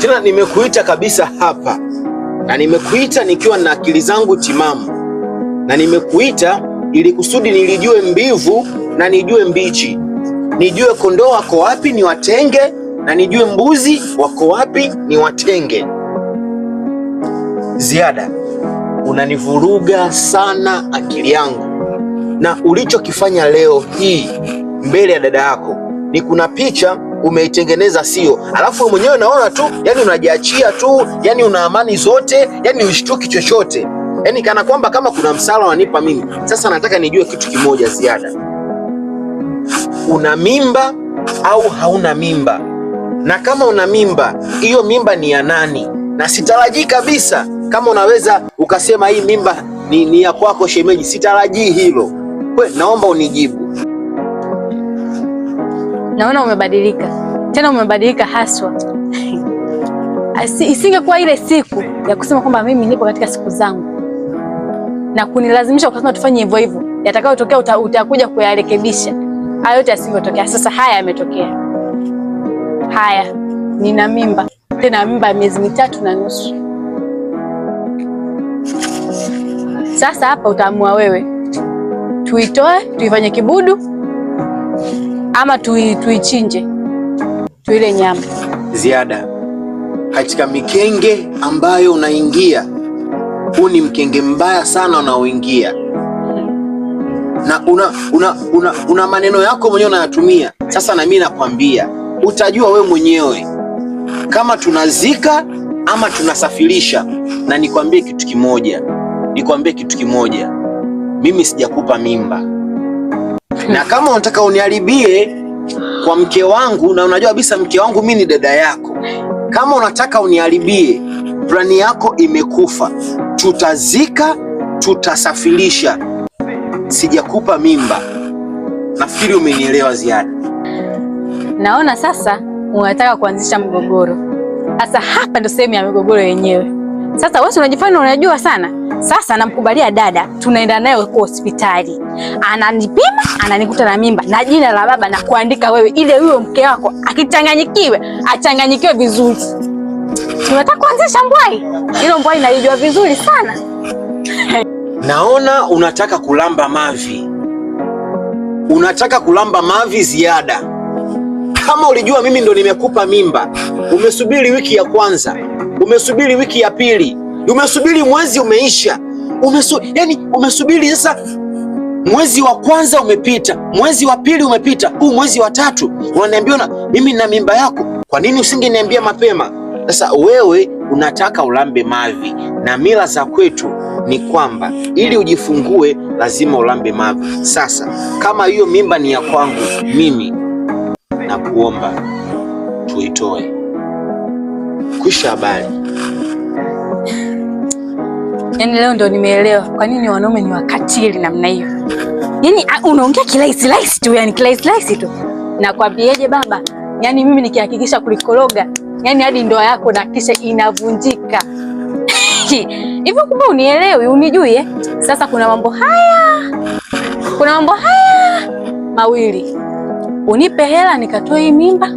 Tena nimekuita kabisa hapa na nimekuita nikiwa na akili zangu timamu, na nimekuita ili kusudi nilijue mbivu na nijue mbichi, nijue kondoo wako wapi niwatenge, na nijue mbuzi wako wapi niwatenge. Ziada, unanivuruga sana akili yangu, na ulichokifanya leo hii mbele ya dada yako ni kuna picha umeitengeneza, sio? Alafu mwenyewe naona tu, yani unajiachia tu, yani una amani zote, yani ushtuki chochote, yani kana kwamba kama kuna msala unanipa mimi. Sasa nataka nijue kitu kimoja ziada, una mimba au hauna mimba? Na kama una mimba, hiyo mimba ni ya nani? Na sitarajii kabisa kama unaweza ukasema hii mimba ni ya kwako shemeji, sitarajii hilo. Kwe, naomba unijibu. Naona umebadilika tena, umebadilika haswa. Isingekuwa ile siku ya kusema kwamba mimi nipo katika siku zangu na kunilazimisha ukasema tufanye hivyo hivyo, yatakayotokea utakuja kuyarekebisha. Hayo yote yasingetokea. Sasa haya yametokea. Haya, nina mimba, tena mimba ya miezi 3 na nusu. Sasa hapa utaamua wewe, tuitoe tuifanye kibudu ama tuichinje tuile nyama. Ziada, katika mikenge ambayo unaingia, huu ni mkenge mbaya sana unaoingia, na una maneno yako mwenyewe unayatumia. Sasa na mimi nakwambia, utajua we mwenyewe kama tunazika ama tunasafirisha. Na nikwambie kitu kimoja, nikwambie kitu kimoja, mimi sijakupa mimba, na kama unataka uniharibie kwa mke wangu, na unajua kabisa mke wangu mimi ni dada yako, kama unataka uniharibie, plani yako imekufa. Tutazika, tutasafirisha. Sijakupa mimba. Nafikiri umenielewa ziada. Naona sasa unataka kuanzisha mgogoro. Sasa hapa ndo sehemu ya migogoro yenyewe. Sasa wewe unajifanya unajua sana. Sasa namkubalia dada, tunaenda naye huko hospitali, ananipima, ananikuta na mimba na jina la baba na kuandika wewe, ile huyo mke wako akichanganyikiwe, achanganyikiwe vizuri. Unataka kuanzisha mbwai? Hilo mbwai nalijua vizuri sana. Naona unataka kulamba mavi, unataka kulamba mavi ziada. Kama ulijua mimi ndo nimekupa mimba, umesubiri wiki ya kwanza, umesubiri wiki ya pili, umesubiri mwezi umeisha, yani umesubiri sasa, mwezi wa kwanza umepita, mwezi wa pili umepita, huu mwezi wa tatu unaniambia na mimi na mimba yako. Kwa nini usingeniambia mapema? Sasa wewe unataka ulambe mavi, na mila za kwetu ni kwamba ili ujifungue lazima ulambe mavi. Sasa kama hiyo mimba ni ya kwangu mimi, nakuomba tuitoe. Kwisha habari. Yaani leo ndo nimeelewa kwa nini wanaume ni wakatili namna hiyo. Yaani unaongea kirahisi rahisi tu, yani kirahisi rahisi tu. Nakwambieje baba? Yaani mimi nikihakikisha kulikoroga, yaani hadi ndoa yako nahakikisha inavunjika. Hivyo kumbe unielewi, unijui eh? Sasa kuna mambo haya. Kuna mambo haya mawili. Unipe hela nikatoe hii mimba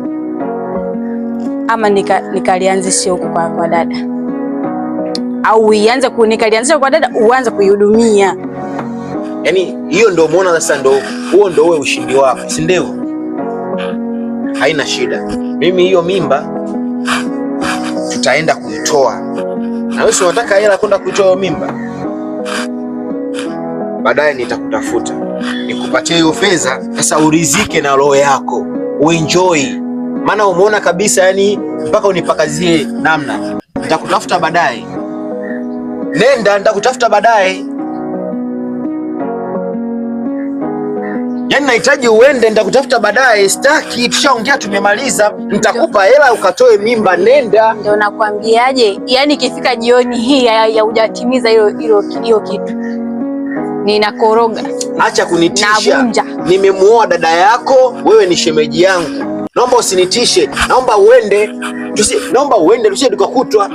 ama nikalianzishe huko kwa dada. Au uianze nikalianzisha kwa dada uanze kuihudumia. Yaani hiyo ndio umeona sasa, ndio huo ndio uwe ushindi wako, si ndio? Haina shida. Mimi hiyo mimba tutaenda kuitoa. Na wewe si unataka hela kwenda kuitoa hiyo mimba? Baadaye nitakutafuta nikupatie hiyo fedha, sasa urizike na roho yako, uenjoy. Maana umeona kabisa, yani mpaka unipakazie namna. Nitakutafuta baadaye. Nenda, nitakutafuta baadaye. Yaani nahitaji uende, nitakutafuta baadaye. Sitaki, tushaongea tumemaliza. Nitakupa hela ukatoe mimba, nenda. Ndio nakwambiaje, yaani ikifika jioni hii ya hujatimiza hilo hilo hiyo kitu, ninakoroga. Acha kunitisha. Navunja. Nimemuoa dada yako, wewe ni shemeji yangu. Naomba usinitishe, naomba uende. Naomba uende tusije tukakutwa.